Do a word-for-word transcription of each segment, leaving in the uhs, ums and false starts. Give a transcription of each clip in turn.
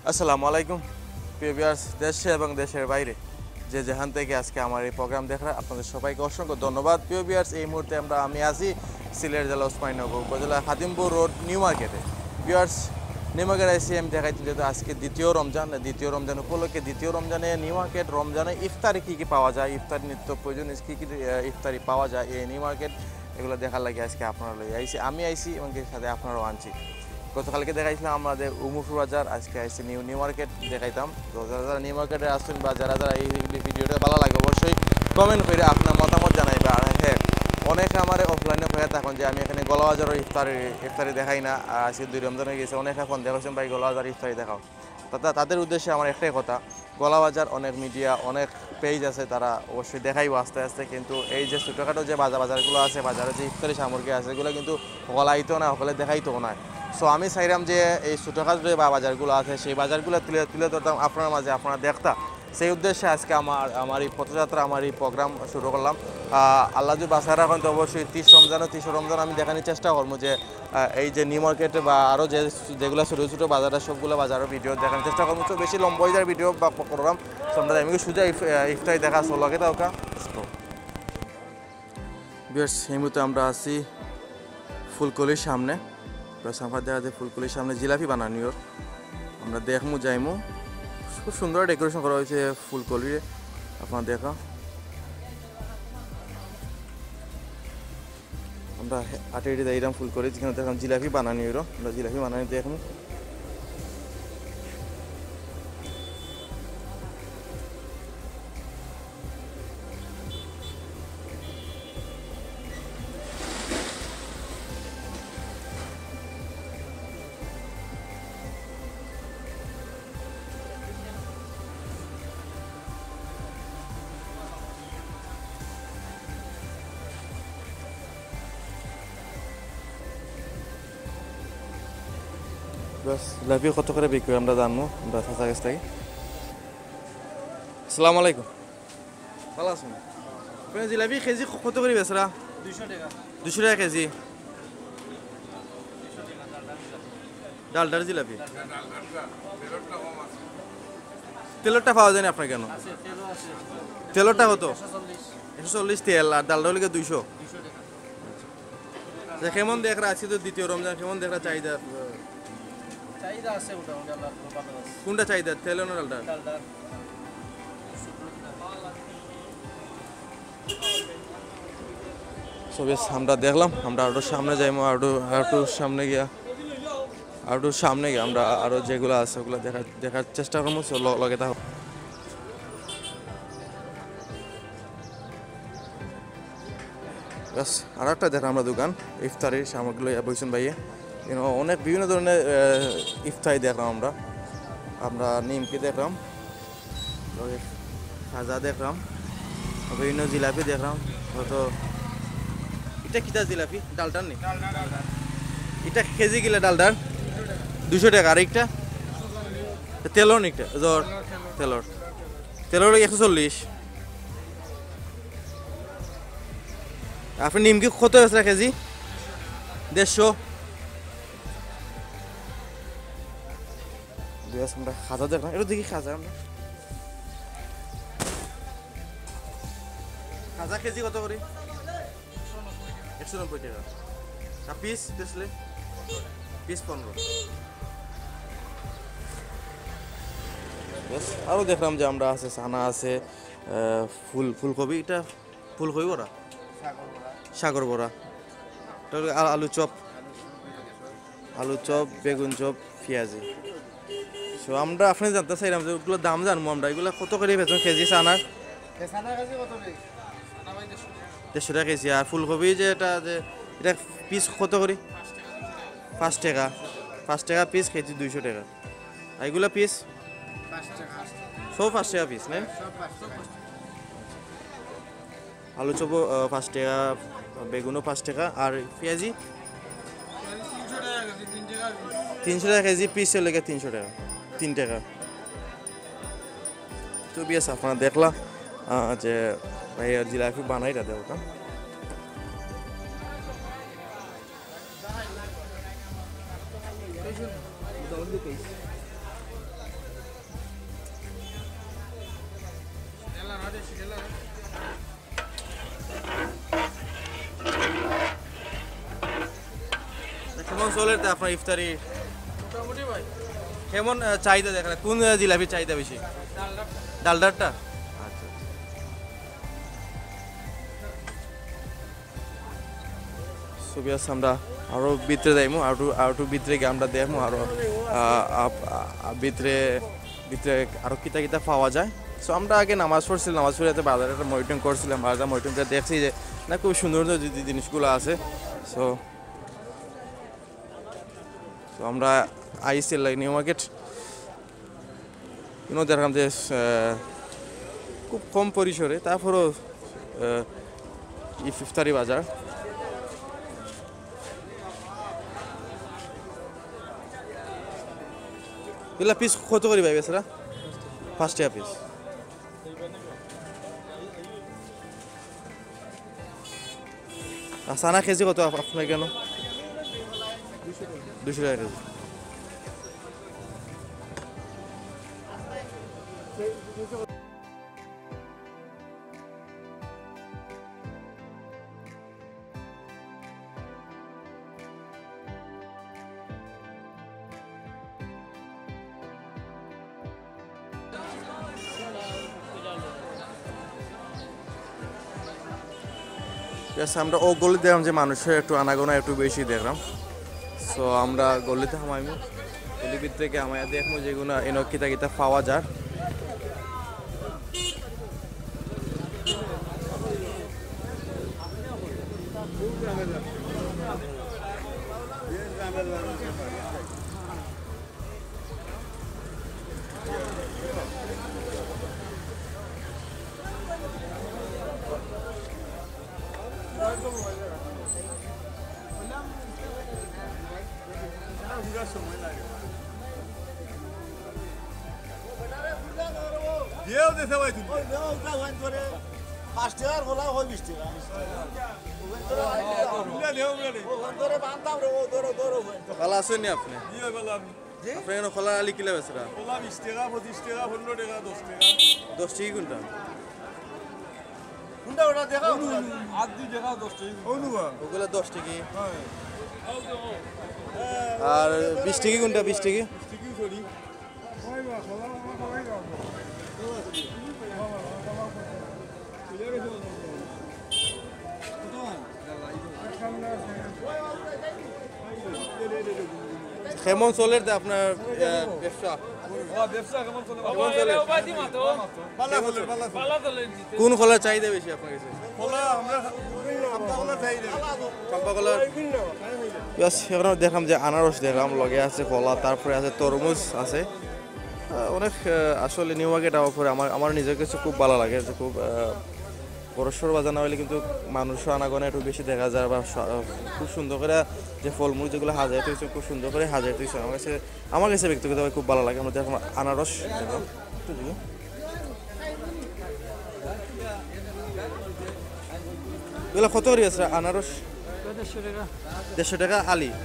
আসসালামু আলাইকুম। প্রিয় ভিউয়ার্স, দেশে এবং দেশের বাইরে যে যেখান থেকে আজকে আমার এই প্রোগ্রাম দেখরা, আপনাদের সবাইকে অসংখ্য ধন্যবাদ। প্রিয় ভিউয়ার্স, এই মুহূর্তে আমরা আমি আছি সিলেট জেলা উসমানীনগর উপজেলা খাদিমপুর রোড নিউ মার্কেটে। ভিউয়ার্স, নিউ মার্কেট আইসি আমি দেখাইতে, যেহেতু আজকে দ্বিতীয় রমজান, দ্বিতীয় রমজান উপলক্ষে দ্বিতীয় রমজানে নিউ মার্কেট রমজানে ইফতারে কী কী পাওয়া যায়, ইফতারি নিত্য প্রয়োজনীয় কী কী আহ, ইফতারি পাওয়া যায় এই নিউ মার্কেট, এগুলো দেখার লাগি আজকে আপনারা লই আইছি। আমি আইছি এবং এর সাথে আপনারাও আনছি। গতকালকে দেখাইছিলাম আমাদের উমরপুর বাজার, আজকে আইছি নিউ নিউ মার্কেট দেখাইতাম। তো যারা যারা নিউ মার্কেটে আসছেন বা যারা যারা এই ভিডিওটা ভালো লাগে, অবশ্যই কমেন্ট করে আপনার মতামত জানাইবা। আর হ্যাঁ, অনেকে আমার অফলাইনে হয়ে থাকেন যে আমি এখানে গোলা বাজারও ইফতারি ইফতারি দেখাই না। আর আজকে দুই রমজান হয়ে গেছে, অনেকে ফোন দেখেছেন, "ভাই, গোলা বাজার ইফতারি দেখাও।" তা তা- তাদের উদ্দেশ্যে আমার একটাই কথা, গোলা বাজার অনেক মিডিয়া, অনেক পেজ আছে, তারা অবশ্যই দেখাইবো আস্তে আস্তে। কিন্তু এই যে ছোটোখাটো যে বাজার বাজারগুলো আছে, বাজারে যে ইফতারি সামগ্রী আছে, এগুলো কিন্তু হকল আইতো না, হকলে দেখাইতো না। সো আমি চাইলাম যে এই ছোটোখাটো যে বা- বাজারগুলো আছে, সেই বাজারগুলো তুলে তুলে ধরতাম আপনার মাঝে, আপনারা দেখতা। সেই উদ্দেশ্যে আজকে আমার আমার এই পথযাত্রা, আমার এই প্রোগ্রাম শুরু করলাম। আহ, আল্লাহ যদি বাঁচায় রাখেন, তো অবশ্যই তিরিশ রমজানও তিরিশ রমজান আমি দেখানোর চেষ্টা করবো যে আহ, এই যে নিউ মার্কেটে বা আরও যে যেগুলো ছোটো ছোটো বাজার আছে, সবগুলো বাজারের ভিডিও দেখানোর চেষ্টা করবো। তো বেশি লম্বা হয়ে যায় ভিডিও বা প্রোগ্রাম। তো আমরা এমনি সোজা ইফ- আহ, ইফতারি দেখা চলো আগে তা ওকা। ভিউয়ার্স, এই মুহূর্তে আমরা আছি ফুলকলির সামনে। প্লাস আমার দেখা যায় ফুলকলির সামনে জিলাপি বানানি ওর। আমরা দেখমু, যাইমু। খুব সুন্দর ডেকোরেশন করা হয়েছে ফুলকলির, আপনারা দেখা। আমরা আটে আটে যাইলাম ফুলকলি, যেখানে দেখলাম জিলাপি বানানি হইলো, আমরা জিলাপি বানানি দেখমু। বাস, জিলাপি কত করে বিক্রি হয় আমরা জানবো, আমরা চাচার কাছ থেকে। আসসালামু আলাইকুম। ভালো আছেন? আপনি জিলাপি কেজি কত করে বেচরা? দুইশো টাকা। দুইশো টাকা কেজি। ডালডার জিলাপি। তেলরটা পাওয়া যায় না আপনার কেন? আছে, তেলও আছে। তেলরটা কত? একশো চল্লিশ। একশো চল্লিশ তেল, আর ডালডা হইলে দুইশো। দুইশো টাকা। যে কেমন দেখরা আজকে তো দ্বিতীয় রমজান, কেমন দেখরা চাহিদা? চাহিদা আছে মোটামুটি, আল্লাহর ভালো আছে। কোনটা চাহিদা, তেল না ডালডা? ডালডা। সো বেশ, আমরা দেখলাম, আমরা আরো সামনে যাইমু, আরো আরো সামনে গিয়া, আরো সামনে গিয়া আমরা আরো যেগুলো আছে ওগুলো দেখার দেখার চেষ্টা করবো। সো ল- লগে থাকো। বাস, আর একটা দেখলাম আমরা দোকান, ইফতারির সামগ্রী লইয়া বইছেন ভাইয়ে। এখানে অনেক বিভিন্ন ধরনের আহ, ইফতারি দেখলাম আমরা। আমরা নিমকি দেখলাম, লগে খাজা দেখলাম, বিভিন্ন জিলাপি দেখলাম। হয়তো এটা কিতা জিলাপি? ডালটার নি? এটা কেজি কিলা ডালটার? দুশো টাকা। আর একটা তেলর নি একটা? জ্বর তেলর। তেলর একশো চল্লিশ। আপনি নিমকি কত বেচরা কেজি? দেড়শো। দুই আছে, আমরা খাজা দেখলাম, এটা দেখি খাজা আমরা। খাজা কেজি কত করে? একশো নব্বই টাকা। আর পিস বেচলে? পিস পনেরো। বাস, আরও দেখলাম যে আমরা আছে, চানা আছে, আহ, ফুল ফুলকপি, এটা ফুলকপি বড়া, সাগর বড়া। এটা হলো আ- আলু চপ, আলু চপ, বেগুন চপ, পেঁয়াজি। সো আমরা আপনি জানতে চাইলাম যে ওগুলোর দাম জানবো আমরা, এগুলো কত করে বেচন কেজি চানার? দেড়শো টাকা কেজি। আর ফুলকপি যে এটা যে এটা পিস কত করে? পাঁচ টাকা। পাঁচ টাকা পিস, কেজি দুইশো টাকা। আর এগুলা পিস? সব পাঁচ টাকা পিস, না? আলু চপও আহ, পাঁচ টাকা, বেগুনও পাঁচ টাকা, আর পেঁয়াজি? তিনশো টাকা কেজি, তিনশো টাকা পিস। তিনশো টাকা কেজি পিস, এর লেগে তিনশো টাকা, তিন টাকা। তো ভিউয়ার্স, আপনারা দেখলা আহ, যে ভাই আর জিলাপি বানাইরা দেওয়া। মোটামুটি পিস। কেমন চলের তে আপনার ইফতারি? মোটামুটি ভাই। কেমন, আহ, চাহিদা দেখেন? কোন, আহ, জিলাপির চাহিদা বেশি? ডালডারটা। ডালডারটা? আচ্ছা, আচ্ছা। So viewers, আমরা আরো ভিতরে যাইমু, আরো, আরো ভিতরে গিয়া আমরা দেখমু আরো, আহ, আপ-, আ-, ভিতরে, ভিতরে আরো কিতা কিতা পাওয়া যায়। So আমরা আগে নামাজ পড়ছিলাম, নামাজ পড়ে বাজারে একটা মনিটরিং করছিলাম, বাজার মনিটরিং করে দেখছি যে না, খুব সুন্দর সুন্দর জি-, জি-, জিনিসগুলা আছে। So, so আমরা আইছি নিউ মার্কেট। ইনো দেখলাম যে, আহ, খুব কম পরিসরে, তারপরও, আহ, ইফ-, ইফতারি বাজার। এগুলা পিস কত করি ভাই বেচারা? পাঁচ টেকা পিস। আর চানা কেজি কত আপ-, আপনার কেন? দুশো টাকা কেজি। Yes, আমরা ও গলি দেখলাম যে মানুষের একটু আনাগোনা একটু বেশি দেখলাম। So আমরা গলিতে হামাইমু, গলির ভিতরে গিয়া হামাইয়া দেখমু যেগুলা ইনো কিতা কিতা পাওয়া যায়। দিয়েও দিছে ভাই তুমি। ওই দেও, ওটা ওখান করে পাঁচ টাকার গোলা হয় বিশ টাকা। ওখান করে বুঝলে দেও, বুঝলে। ওখান করে বানতাম রে, ও ধরো, ধরো, ওখান করে। ভালা আছইন নি আপনে? জি, ভালা আছি। জি? আপনে ইনো কলার আলি কিলা বেচরা? কলা বিশ টাকা, পঁচিশ টাকা, পনেরো টাকা, দশ টাকা। দশ টাকা কুনটা? কুনটা ওটা দেখাও, ওটা। আট দুই টাকা, দশ টাকা। অনুবা। ওগুলা দশ টাকা। হ্যাঁ। আর বিশ টাকা কুনটা? বিশ টাকা? বিশ টাকা, সরি। কেমন চলের তে আপনার, আহ, ব্যবসা? ও, ব্যবসা কেমন চলে? কেমন চলে? ভালা চলে, ভালা চলে। ভালা চলে। কোন কলার চাহিদা বেশি আপনার কাছে? কলা, আমরা চাম্পা কলা চাই রে। চাম্পা কলার? Yes, এখন দেখলাম যে আনারস দেখলাম, লগে আছে কলা, তারপরে আছে তরমুজ আছে। আহ, অনেক, আহ, আসলে নিউ মার্কেট আওয়ার পরে আমার, আমার নিজের কাছে খুব ভালা লাগে, যে খুব, আহ, বড়সড় বাজার না অইলে কিন্তু মানুষর আনাগোনা একটু বেশি দেখা যায়, বা সা-, খুব সুন্দর করি যে ফলমূল যেগুলা হাজাইতে অইছে, খুব সুন্দর করি হাজাইতে অইছে। আমার কাছে, আমার কাছে ব্যক্তিগতভাবে খুব ভালা লাগে। আমরা দেখলাম আনারস দেখলাম। একটু দিও। এগুলা কত করি আছে আনারস? দেড়শো টাকা। দেড়শো টাকা আলি। দেড়শো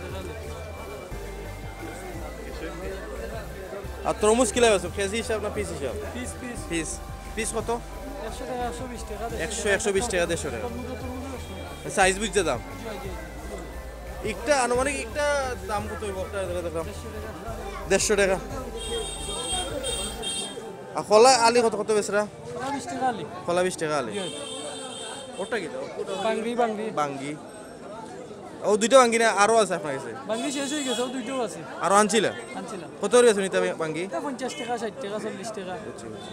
টাকা আলি। আর তরমুজ কিলা আছে? কেজি হিসাব না পিস হিসাব? Piece, piece. পিস। পিস কত? একশো টাকা, একশো বিশ টাকা, দেড়শো একশো, টাকা। একশো বিশ টাকা, দেড়শো টাকা। তরমুজ, তরমুজ আছে। সাইজ বুঝতে দাম? জি, জি। একটা আনুমানিক একটা দাম কত অইবো? একটা দেখো, দেখো। দেড়শো টাকা। দেড়শো টাকা। আর কলা আলি কত, কত বেচরা? কলা বিশ টাকা আলি। কলা বিশ টাকা আলি। জি। ওটা কিতা? বাঙ্গি, বাঙ্গি। বাঙ্গি। ও দুইটা বাঙ্গি না আরো আছে আপনার কাছে? বাঙ্গি শেষ অই গেছে, ও দুইটাও আছে। আরো আনছিলা? আনছিলাম। কত করি আছে নিতা বাঙ্গি? এটা পঞ্চাশ টাকা, ষাট টাকা, চল্লিশ টাকা। বুঝছি, বুঝছি।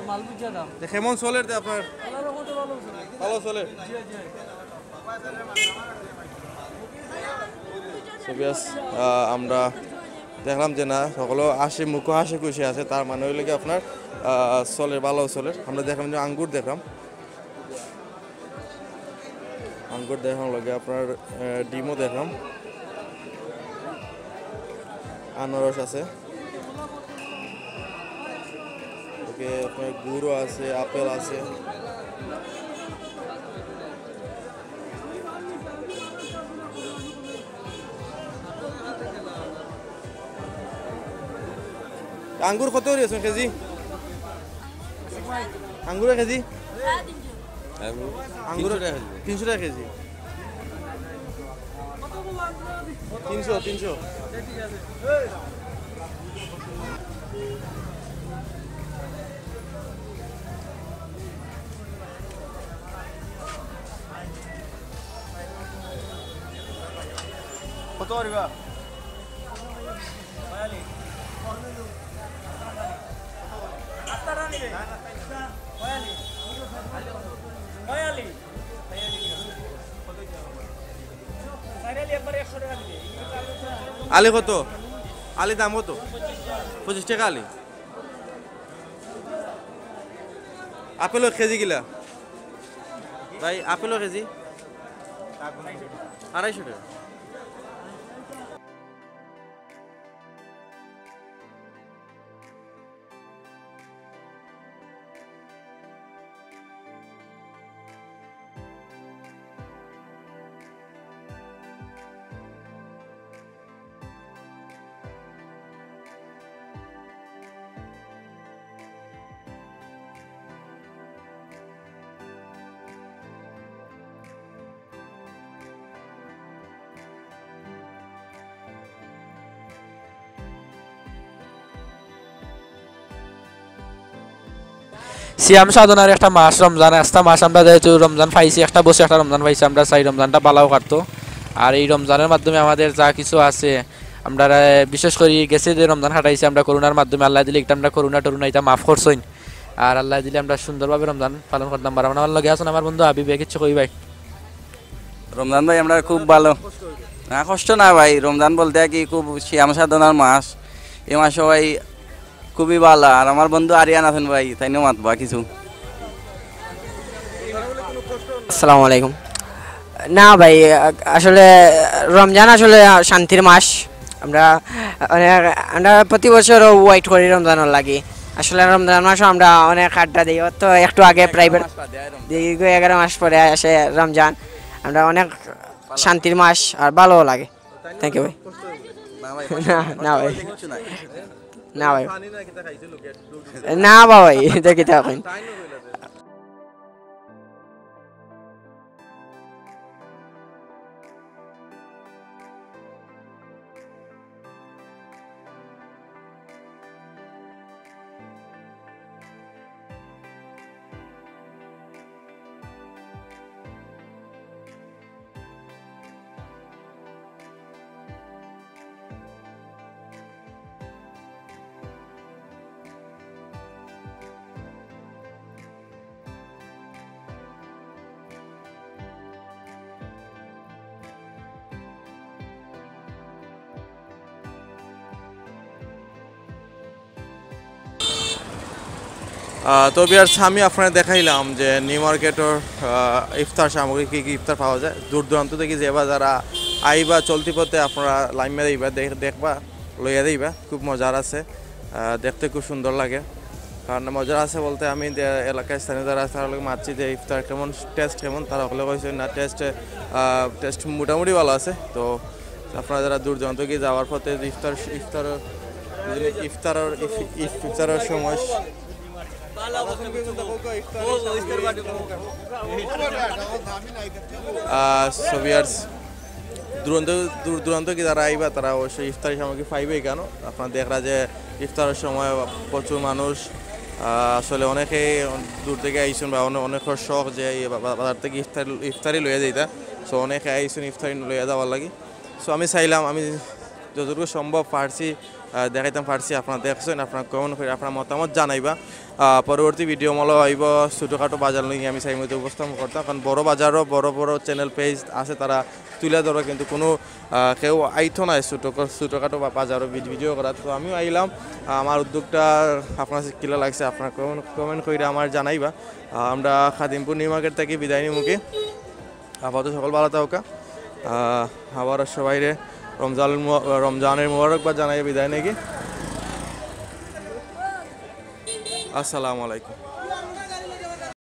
মাল বুঝা দাম। তে কেমন চলের তে আপনার? আল্লাহর রহমতে ভালা চলে। ভালা চলের? জি, জি। So viewers, আহ, আমরা দেখলাম যে না, সকলে হাসি মুখো হাসি খুশি আছে, তার মানে অইলো কি আপনার, আহ, চলের, ভালা চলের। আমরা দেখলাম যে আঙ্গুর দেখলাম, আঙ্গুর দেখলাম, লগে আপনার, আহ, ডিমও দেখলাম, আনারস আছে, ওকে, আপনার গুড়ও আছে, আপেল আছে। আঙ্গুর কত করি আছে কেজি? আঙ্গুর এক কেজি? আঙ্গুর তিনশো টাকা কেজি। তিনশো টাকা কেজি। তিনশো, তিনশো। কত করিবা? আলি কত? আলি দাম কত? পঁচিশ টাকা আলি। আপেল এক কেজি কিলা? ভাই, আপেল এক কেজি? আড়াইশো টাকা। সিয়াম সাধনার একটা মাস রমজান, আস্তা মাস আমরা যেহেতু রমজান পাইছি, একটা বছর একটা রমজান পাইছি, আমরা চাই রমজানটা ভালাও কাটতো। আর এই রমজানের মাধ্যমে আমাদের যা কিছু আছে, আমরা, আহ, বিশেষ করি গেছে যে রমজান কাটাইছি আমরা করোনার মাধ্যমে, আল্লাহ দিলে একটা আমরা করোনা টরোনা এটা মাফ করছইন। আর আল্লাহ দিলে আমরা সুন্দরভাবে রমজান পালন করতাম পারবো। আমার লগে আছেন আমার বন্ধু হাবিব, এ কিচ্ছু কই ভাই? রমজান ভাই, আমরা খুব ভালো। না, কষ্ট না ভাই, রমজান বলতে আর কি খুব সিয়াম সাধনার মাস। এই মাসে ভাই খুবই ভালো। আর আমার বন্ধু আরিয়ান আছেন ভাই, তাইনও মাতবা কিছু। আসসালামু আলাইকুম। না ভাই, আসলে রমজান আসলে শান্তির মাস। আমরা অনেক, আমরা প্রতি বছরও ওয়েট করি রমজানের লাগি। আসলে রমজান মাসও আমরা অনেক আড্ডা দিই। অত একটু আগে প্রাইভেট, দীর্ঘ এগারো মাস পরে আসে রমজান। আমরা অনেক শান্তির মাস আর ভালো লাগে। থ্যাংক ইউ ভাই। না, না ভাই। না ভাই। না বা ভাই, এটা কিতা কইন? আহ, তো ভিউয়ার্স, আমি আপনারে দেখাইলাম যে নিউ মার্কেটর, আহ, ইফতার সামগ্রী, কি কি ইফতার পাওয়া যায়। দূর দূরান্ত থাকি যে বা যারা আইবা, চলতি পথে আপনারা লাইন মেরে আইবা, দেখ-, দেখবা, লইয়া যাইবা, খুব মজার আছে। আহ, দেখতে খুব সুন্দর লাগে। কারণ মজার আছে বলতে, আমি যে এলাকার স্থানীয় যারা আছে, তারার লগে মাতছি যে ইফতার কেমন, টেস্ট কেমন, তারা হকলে কইছে না, টেস্ট, আহ, টেস্ট মোটামুটি ভালো আছে। তো আপনারা যারা দূর দূরান্ত গিয়া যাওয়ার পথে ইফতার, ইফতার, ইফতারর, ইফ-, ইফতারর সময়, আহ, so ভিউয়ার্স, দূরান্ত, দূর দূরান্ত গিয়া যারা আইবা, তারা অবশ্যই ইফতারি সামগ্রী পাইবা ইখানো। আপনারা দেখরা যে ইফতারর সময় প্রচুর মানুষ, আহ, আসলে অনেকে দূর থাকি আইছইন বা অনে-, অনেকের শখ যে এই বা-, বা-, বাজার থাকি ইফতার, ইফতারি লইয়া যাইতা। So অনেকে আইছইন ইফতারি লইয়া যাওয়ার লাগি। So আমি চাইলাম, আমি যতটুকু সম্ভব পারছি, আহ, দেখাইতাম পারছি। আপনারা দেখছইন, আপনারা কমেন্ট করি আপনারা মতামত জানাইবা। আহ, পরবর্তী ভিডিও মূল আইবো ছোটখাটো বাজার লইয়া আমি চাইমতো উপস্থাপন করতাম, কারণ বড় বাজারও বড় বড় চ্যানেল পেজ আছে, তারা তুলে ধরো, কিন্তু কোনো, আহ, কেউ আইতো না ছোটো ক-, ছোটোখাটো বা-, বাজারও ভিড-, ভিডিও করার। তো আমিও আইলাম, আহ, আমার উদ্যোগটা আপনার কাছে কিলা লাগছে, আপনারা কমেন্ট, কমেন্ট কইরা আমার জানাইবা। আহ, আমরা খাদিমপুর নিউ মার্কেট থাকি বিদায় নিমুখী। আপাতত সকল ভালো থাকুকা। আহ, আবার সবাইরে রমজান মু-, রমজানের মোবারকবাদ জানাই বিদায় নেগি। আসসালামু আলাইকুম।